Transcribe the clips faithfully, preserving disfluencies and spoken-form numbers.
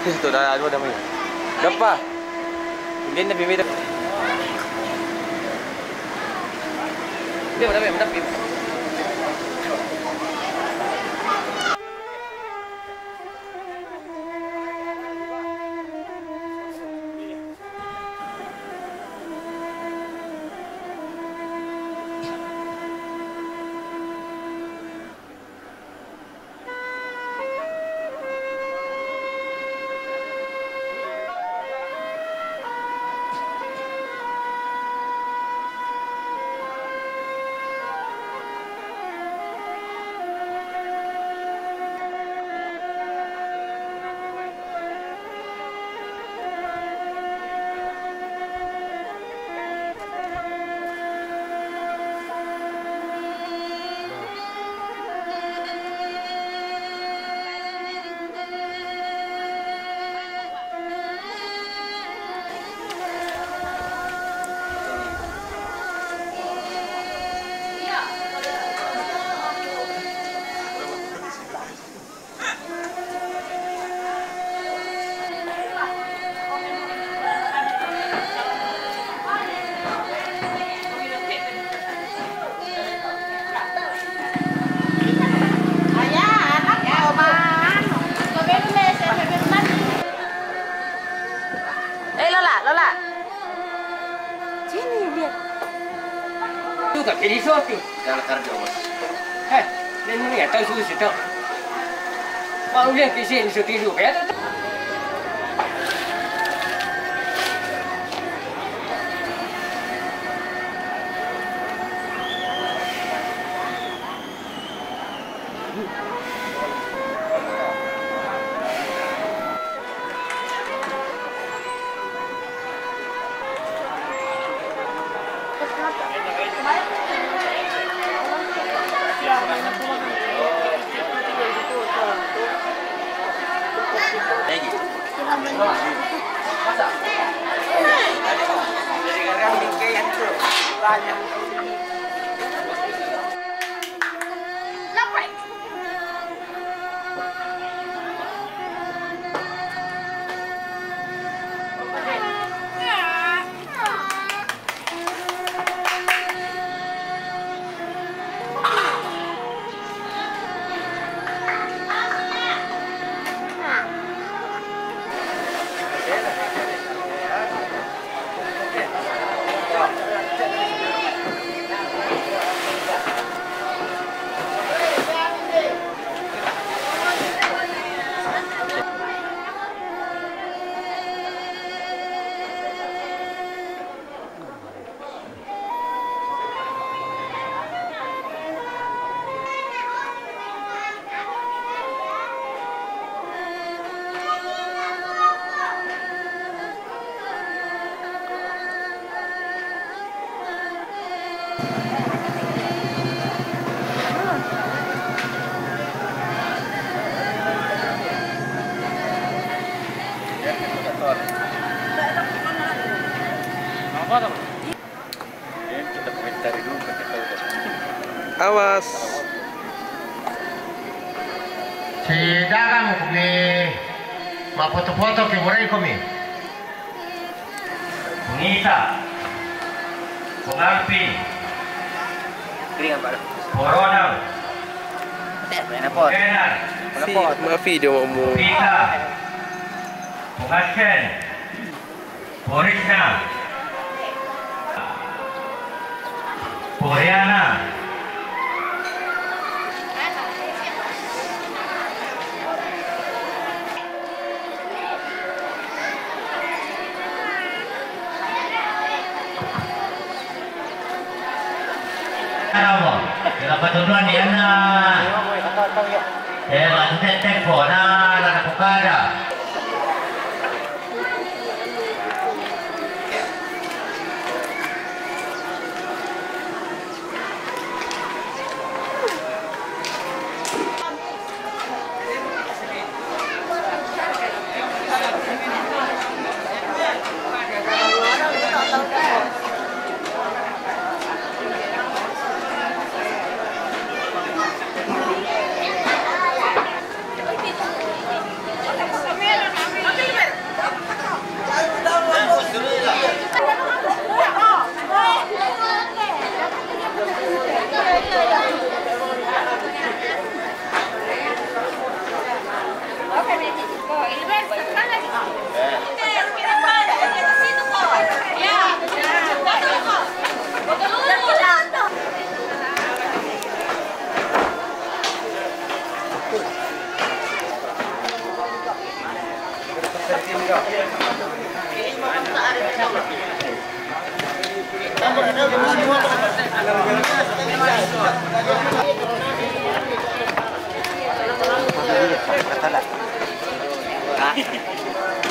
Itu dah, dah, dah, dah. Dapat. Hindi na bibida. Hindi mo na, hindi mo na. Eh, Lola, Lola. Sini, lihat. Itu tak jadi sopi. Dalam kerja, Bos. Eh, dia ni tak tahu susu situ. Mau dia kisah ni sopi juga ya, tak? Awas. Si Dagang mi mapoto-poto ki murai komi. Ngita. Pengarpi. Keringan, Pak. Poronang. Teh, main apa? Kenan. Si, mafi dia mau mu. Pita. Pengasen. Porisna. Poriana. Kira patuduan ni ana. Eh, la tu te te po na la na pukada.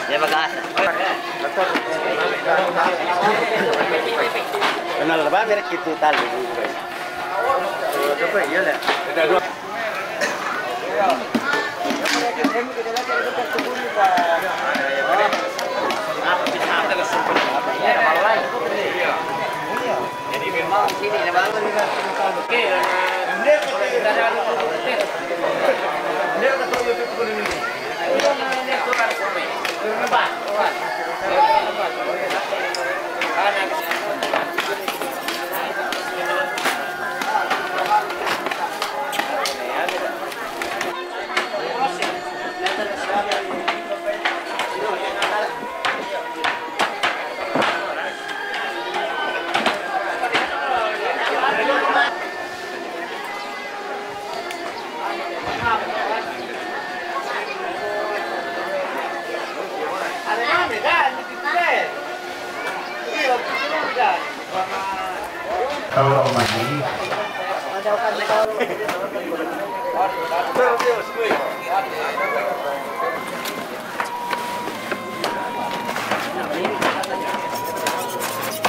Dia bagasa. Kenal ba, merek itu tali.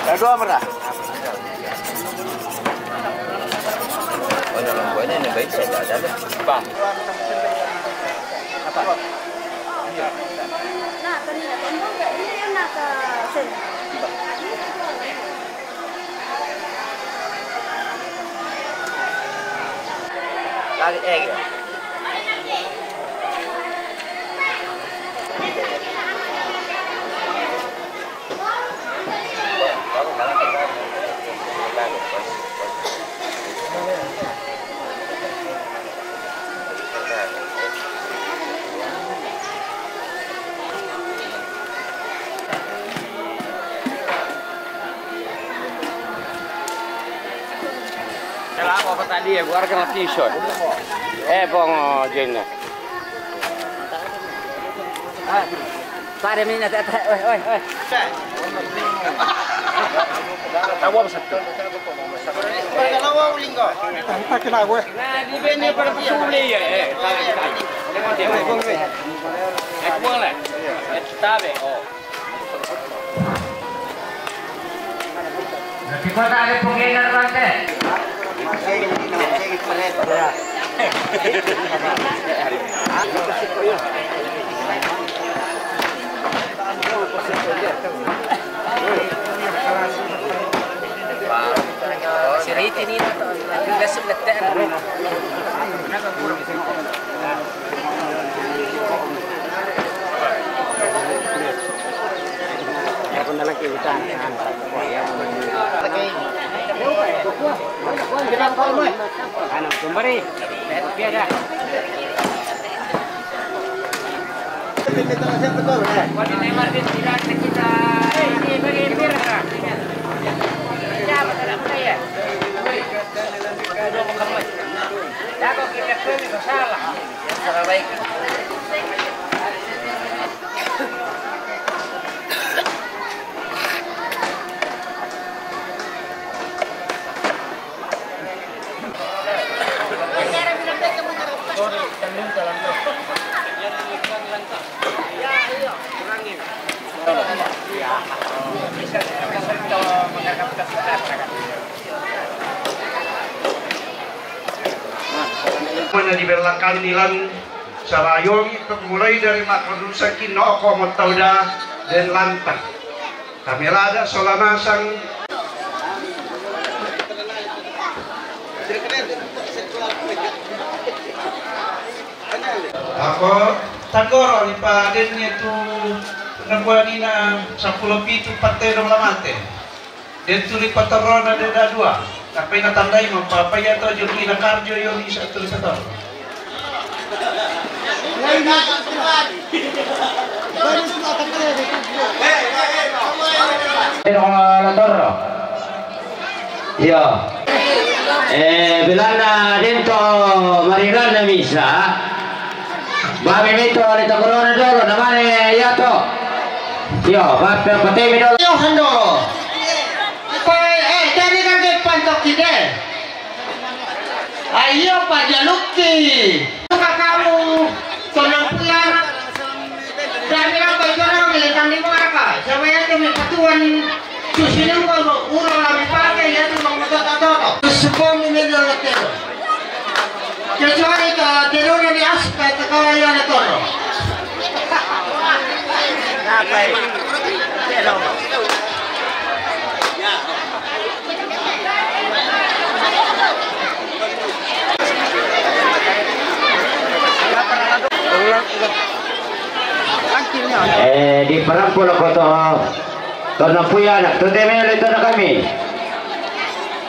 Ada dua merah. Oh, dalam buahnya ini baik, saya tak ada. Bang. Apa? Nah, tadi nak tembok kat dia, dia nak ke sini. Lagi, eh, gitu. Apa tadi ya, gua kan lagi shot. Eh, Bang, oh, Jin. Ah, pare mina, ta, ta, oi, oi, oi. Tawa ba sa tu? Tawa uling ko. Tawa kina ko. Na, di ba niya para pasuli ya? Eh, tawa, tawa. Eh, kuha lang. Eh, tabi, oh. Nanti kota ada penggenar, Bante. Si Riti ni na to. Ang lasog na tayo. Ako na lang kiutan. Ano, kumpare? Pia da. Mana di belakang nilan sabayong itu mulai dari makodusakin no ko motauda dan lantang. Kami lada sola masang. Ako tanggoro ni pa den niya tu nakuha nina sapulo pitu patay dong lamate. Den tu ni patorona de da dua. Tapi na tandai mo papa ya to jo ina karjo yo ni sa tu ni pator. Pero la torro. Iyo. Eh, bilanna dento marilanna misa. Bami mito le takorona dolo namane yato. Iyo, bab patemi dolo. Iyo handolo. Ipai eh tadi kan dia pantok kide. Ayo pajalukki. Suka kamu. Tonang puyan. Dami lang ba ikaw na milik ang lima ka. Sabay ang tumipatuan. Susunod mo, uro lang ipake, yan ang mga matoto-toto. Gusto ko minigyan na kayo. Kecuali ka, tinunan ni Aska, takawa yan na toro. Eh, di parampo lako to, to na puya na, to teme le to na kami.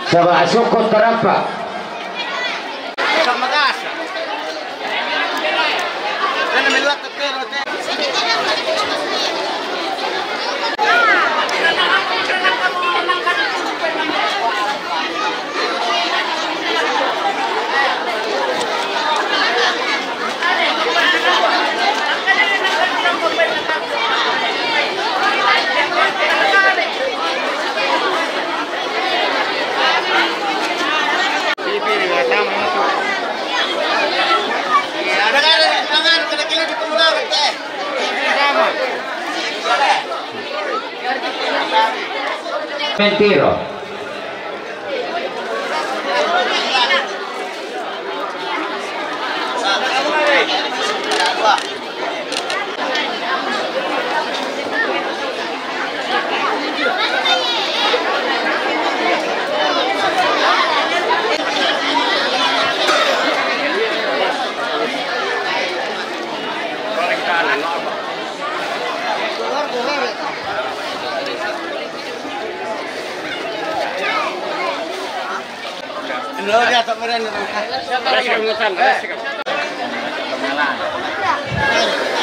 Saba asukot tarampa. Mentiro.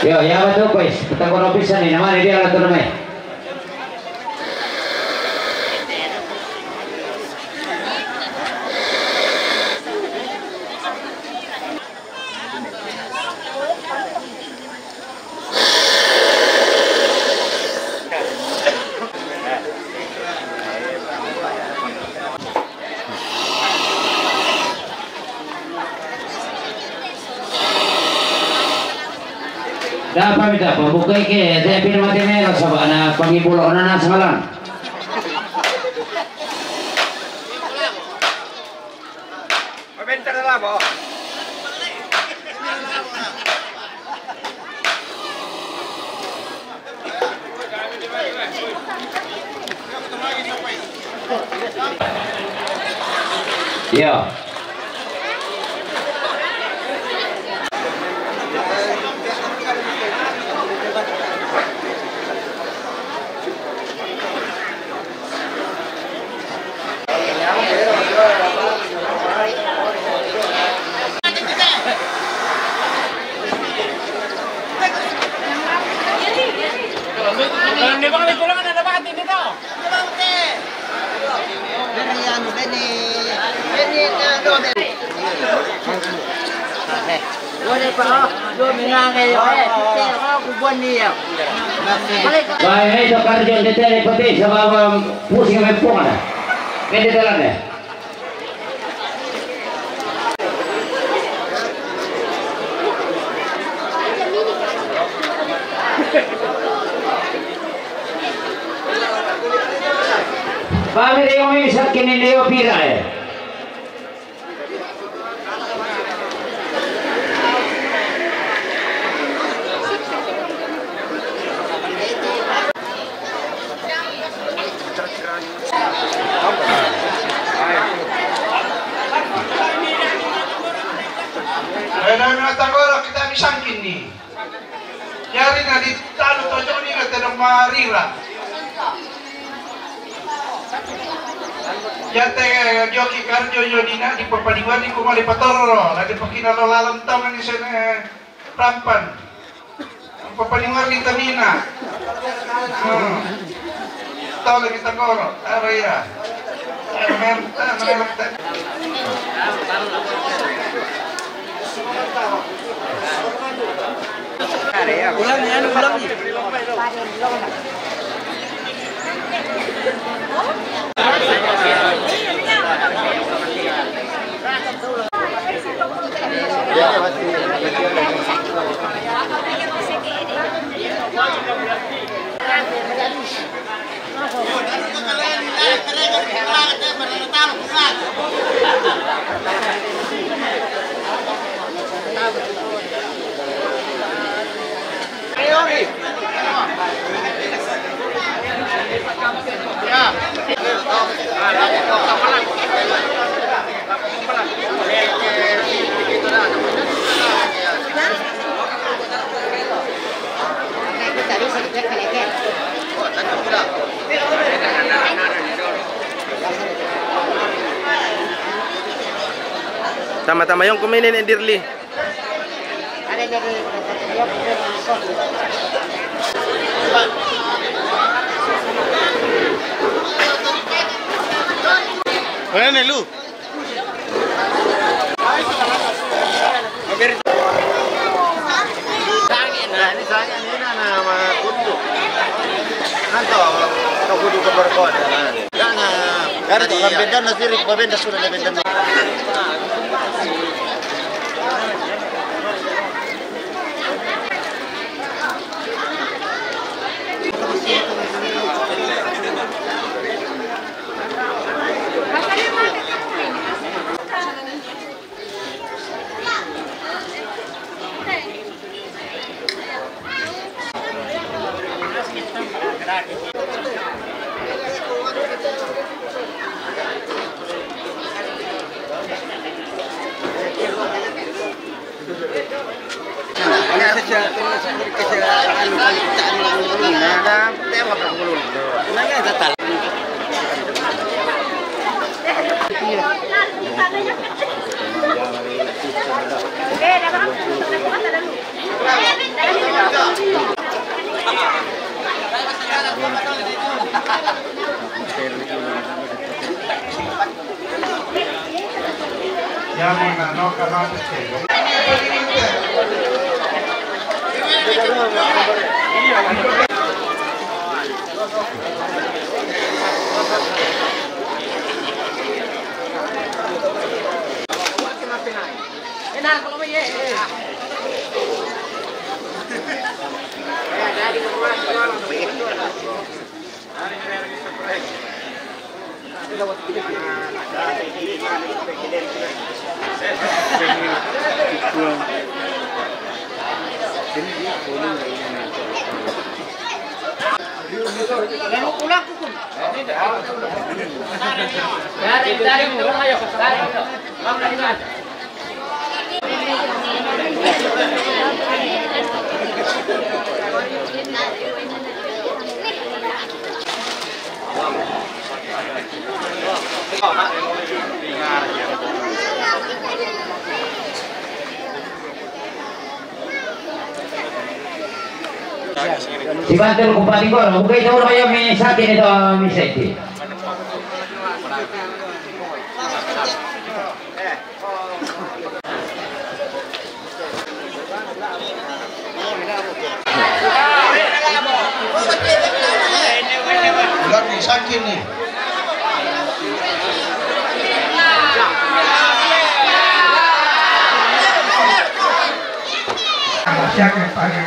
Yo, ya betul, guys. Kita kono pisan ni, nama ni dia lah tu namanya. Dapa mita pembuka ke, dia pin mati melo sabana pagi pulau nana semalam. Iya. Bai, bai, to karjo de tele pati sabab pusing me pona. Kende telane. Bai, Teo mi sa kini Leo pira e. Ena na tagoro kita mi sangkin ni. Jari na di talu tojoni na tedong marira. Jate joki karjo jodina di papadiwani kuma di patorro, na di pakina lo lalom tama ni sene rampan. Papaniwar ni tanina. Hmm. Tole kita koro. Tara ya. Tara mem-, tara mem-, tara. Ulangi, anu, ulangi. Tama-tama yung kuminin, Endirli. Wala na, Lu. Nah, ini saya ini na, na, kudu. Nanto, kudu ke berkon. Nah, nah. Dari tu, orang bendan na siri, orang bendan sudah na bendan. Sibantul kumpani ko, bukai tahu kayo mi sakit itu mi sakit. Lagi sakit ni. Siapa yang paling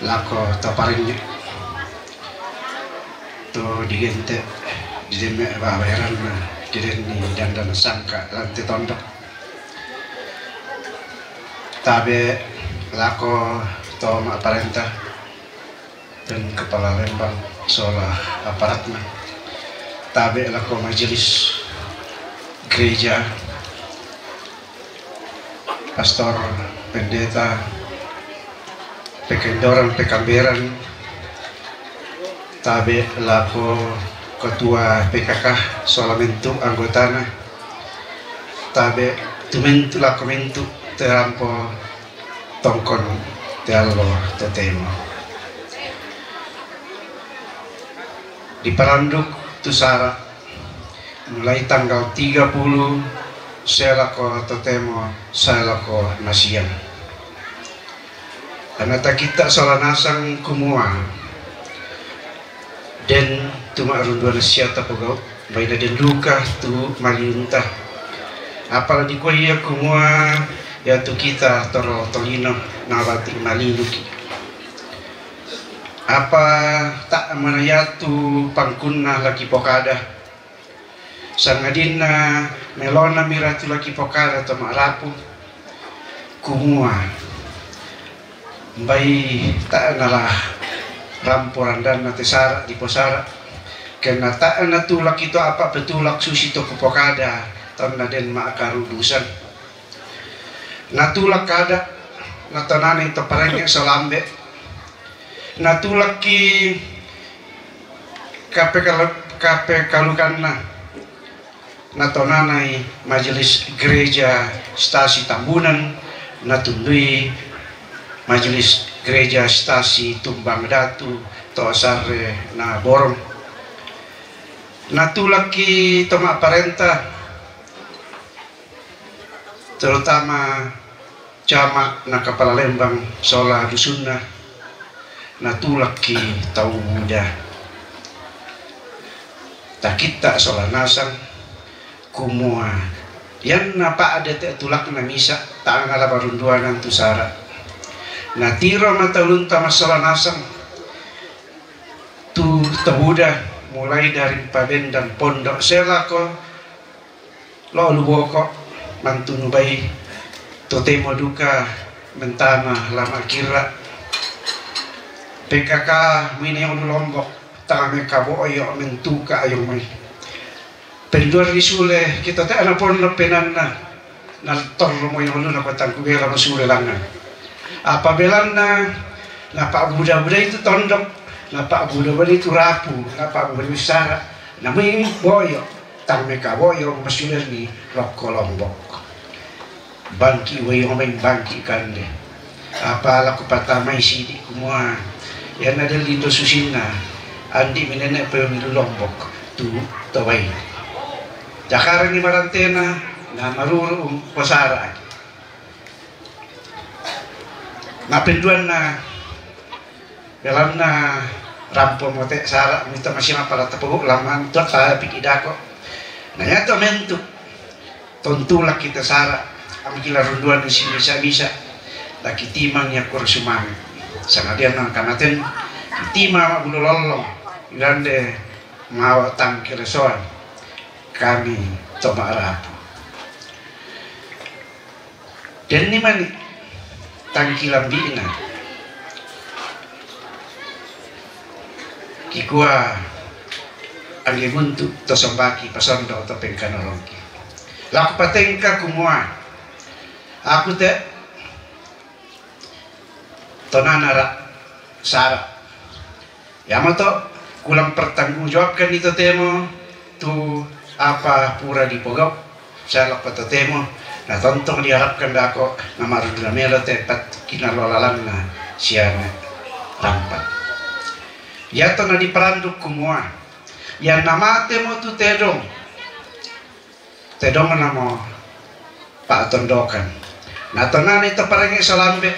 Lako to parengnge' to digente' didemme' babayaranna, kidenni dandan sangka' lante tondok. Tabe' lako to ma'parenta dan kepala lembang sola aparatna. Tabe' lako majelis gereja, pastor, pendeta, pekendoran, pekamberan, tabe' lako ketua P K K sola mentu' anggotana, tabe' tu mentu' lako mentu' te rampo tongkon te allo totemo. Diparanduk tu sara' mulai tanggal tiga puluh sae lako totemo, sae lako masiang. Anna takitta' sola nasang kumua den tu ma'runduanna sia tapogau', baina den duka tu maliunta. Apa la dikua ia kumua iatu kita toro tolino nabati' malinuki'. Apa ta' manaiatu pangkunna laki pokada, sangadinna melona miratu laki pokada to ma'rapu, kumua, mbai ta' nala rampo randanna te sara' diposara', kenna ta' natulak ito apa petulak susi to kupokada tonna den ma'karudusan. Natulak kada, natonanai to parengnge' solambe', natulakki kapekal-, kapekalukanna, natonanai majelis gereja stasi Tambunan, natundui majelis gereja stasi Tumbang Datu to sarre na borong. Natulakki to ma'parenta, terutama camat na kapala lembang sola dusunna, natulakki tau muda. Takitta' sola nasang kumua ianna pa'de te tulakna misa' tangala barunduanan tu sara'. Natiro mataulunta massola nasang tu tau muda, mulai dari pabendan pondok selako lo' lu boko' mantunu bai, totemo duka mentama lama kira. P K K mine ulu Lombok, tame kabo'yo mentuka ayo mai. Penduan risule kita te ana pon penanna, na torro mo yoluna ko tangku bela masule langan. Apa belanna, na pa'buda-buda itu tondok, na pa'buda-buda itu rapu, na pa'buda itu sara', na mui boyo, tang meka boyo masulerni rokko Lombok. Bangki wai omai bangki kande. Apa lako patamai sidi kumua, iana delli do susinna, andi minene payong ilu Lombok, tu tawai. Jakarangi marantena, na maruru posara. Napenduanna, belanna rampo mote sara' mita masina pala tapogu laman tua ta piki dako. Na iatu mentu tontulak kita sara' amkila runduan si misa-misa. Laki timang ya kura sumang. Sanadian nang kamaten tima ma bulu lollong. Irande mawa tangkelesoan. Kami to ma'rapu. Denni mani tangki lambi'na. Kikua angge guntu to sombaki pasondo to pengkanolongki. Laku patengka kumua, aku te tonana ra sara. Yamato kulang pertanggungjawabkan itu temo tu apa pura dipogau. Saya lako to temo, na tontong diharapkan dako na maruduna melo tepat kinalolalanna siana rampat. Yato na diparanduk kumua, yang namate mo tu tedong. Tedong namo pa'tondokan. Na tonana ito parengnge solambe,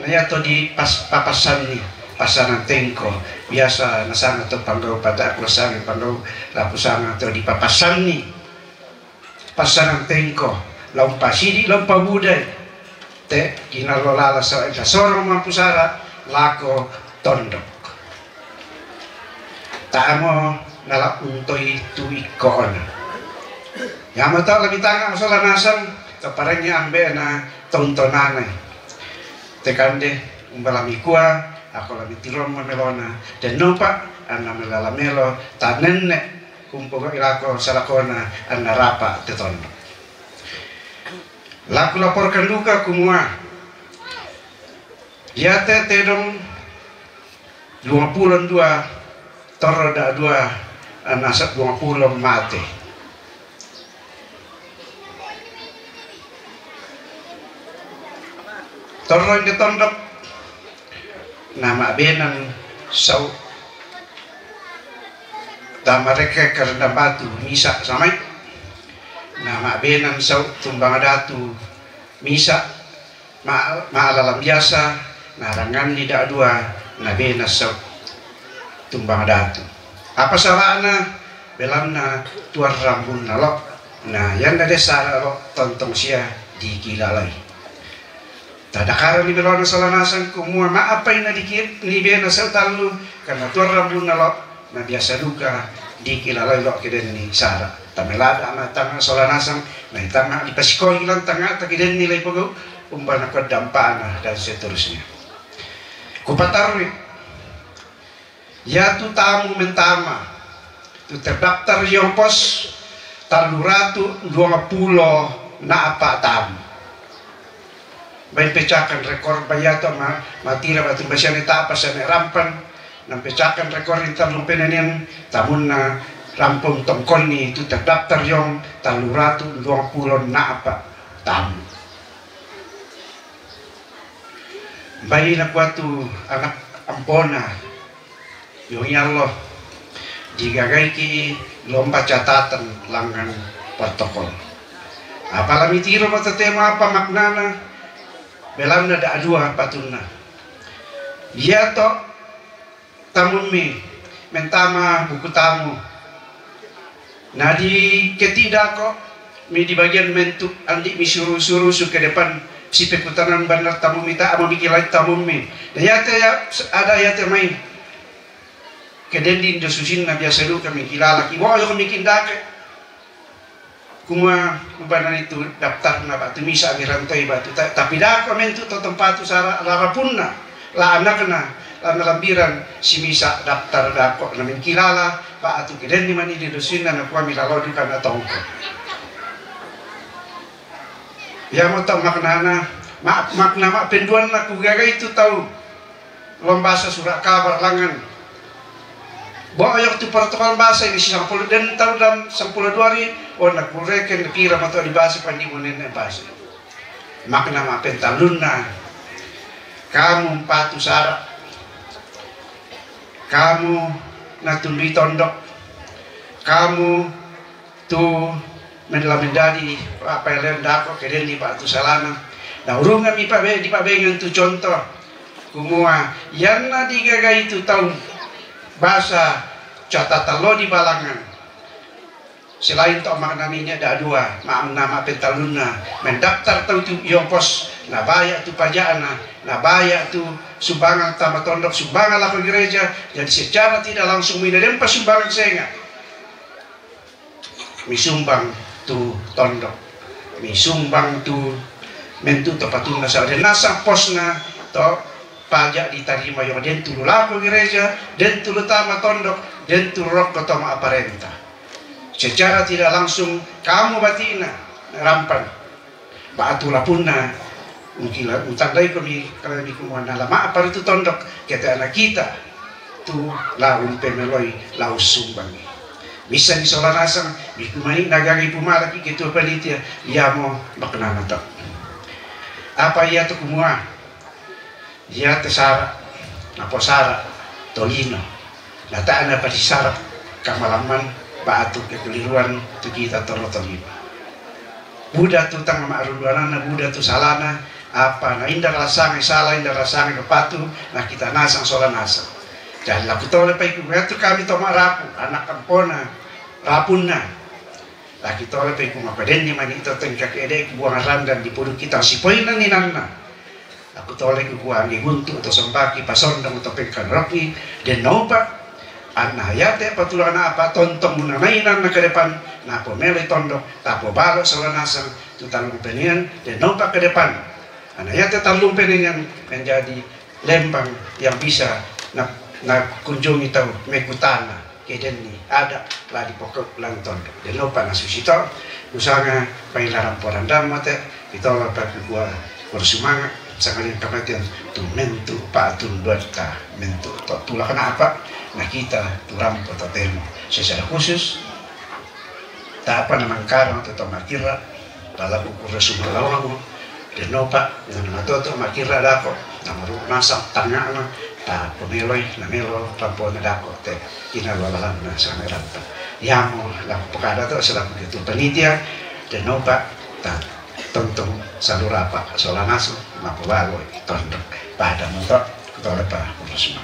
na yato di pas-, papassanni, passanang tengko. Biasa nasanga to panggau pada aku sangi panggau, laku sanga to di papassanni. Passanang tengko, laumpa sidi, laumpa budai. Te, kinalolala sa-, sorong mampu sara, lako tondok. Ta'amo nala untoi tu ikko'na. Yamo to la mitanga' sola nasang, taparengngi ambe'na tontonanai. Te kande, umba la mikua, ako la mitiroammo melona, dennopa anna melala melo tanenne kumpogo ilako salakona anna rapa te tondok. La kulaporkan duka kumua, iate tedong duampulo dua, torro da'dua, anasa duampulo mate. Torro inde tondok, nama'benan sau' tamarekka karenda batu misa' samai, nama'benan sau' tumbang datu misa' ma-, ma'lalang biasa, naranganni da'dua, nabena sau' tumbang datu. Apa sala'na? Belanna tuang rambunna lo'. Na yanna de' sara lo' tontong sia dikilalai. Tadakarani melona sola nasang kumua ma'apai na diki-, nibena sau' tallu, karena tuang rambunna lo', na biasa duka dikilalai lo' kedenni sara. Tamelada ma tanga sola nasang, na itanga dipasikoi lan tanga ta kedenni lai pogau, umba nakua dampana dan seterusnya. Kupatarui, iatu tamu mentama tu terdaftar ri Pos, tallu ratu duampulo na'pa tamu. Bai pecahkan rekor, bai iatu ma-, matira batu basiane ta'pa sane rampan, nampecahkan rekor ri tallung penenian tamunna rampung tongkonni tu terdaftar ri Pos, tallu ratu duampulo na'pa tamu. Bai nakua tu anak ampona, Yongi allo, digagaiki lomba catatan langngan protokol. Apa la mitiro mo totemo apa maknana, belanna da'dua patunna. Iato tamummi mentama buku tamu. Na di ketiga ko mi di bagian mentu andi mi suru-suru su ke depan si pekutanan benar tamummi ta, amo mi kilai tamummi. Na iate ya, ada iate mai. Kedendi indo susinna biasa duka mi kilala ki. Boyo mi kindake. Kumua umbanani tu daftarna batu misa' mirantoi batu ta-, tapi dako mentu to tempatu sara larapunna, la anakna, la nalambiran si misa' daftar dako na mingkilala batu kedenni mani di dusinna nakua milalo duka na tongko. Iamo to maknana, ma-, makna ma'penduanna kugagai tu tau lombasa surat kabar langngan. Boyo tu protokol basa ini si sampulu den tau dan sampulu dua ri, oh, nakureken kira mato di basa pandi monenne basa. Makna ma'pentallunna, kamu mpatu sara, kamu natundui tondok, kamu tu menla mendadi apa yang dako kedenni batu salana. Na urungan mi pabe-, di pabengan tu contoh. Kumua, yanna digagai tu tau basa catatan lo di balangan. Selain to maknaninya da'dua, makna ma'pentallunna, mendaftar tau tu Pos, na baya tu pajakna, na baya tu sumbangan tama tondok, sumbangan lako gereja, jadi secara tidak langsung mina dempa sumbangan senga. Misumbang tu tondok, misumbang tu mentu to patunna sa de nasang posna to pajak ditarima yo den tulu lako gereja, den tulu tama tondok, den tulu rokko to ma'parenta. Secara tidak langsung kamu batina rampan. Batu lapunna, mungkin la-, untandai komi, kalau mi kumua na la ma'pari tu tondok, kete anak kita, tu la umpemeloi, la ussumbangi. Bisa ni sola nasang, mi kumani nagagai pumalaki ketua panitia, iamo maknana to. Apa ia tu kumua? Iate sara, naposara tolino, nata'na padisara kamalamman ba'tu kekeliruan tu kita torro tolino. Buda tu tang ma'runduananna, buda tu salana, apa na inda rasangai sala, inda rasangai mapatu, na kita nasang sola nasang. Dan laku tole pai ku metu kami to ma'rapu, anak ampona, rapunna. Laki tole pai ku mapadenni mani to tengka kede buang randan di pudu kita sipoina ninanna. Aku tole ku kua anggi guntu to sombaki pasondong to pengkan rokni, den nopa anna yate patulana apa tontong munanainan na ke depan, na pomelo i tondok, tapo balo solanasang tu talung penengan, den nopa ke depan. Anna yate talung penengan menjadi lembang yang bisa na, na kunjungi tau mekutana. Ke denni ada la di poko lan tondok. Den nopa na susito, kusanga pailaran porandam mate, itola pa kukua, kursumanga, sangalian kamatian, tu mentu pa tun dotta, mentu to tulak na apa, na kita tu rampo to temo. Secara khusus, tapa na mangkarang to to makira, palaku kurre sumalawango, den nopa, na namatoto makira dako, na maru nasang tangana, ta pomelo i, na melo, tampona dako, te, ina lalahan na sangeranta. Yamo, laku pokada to, selaku ketua panitia, den nopa, ta, tontong, salurapa, solanaso, mapobalo, tondok, pada montok, kutore pa, kurus.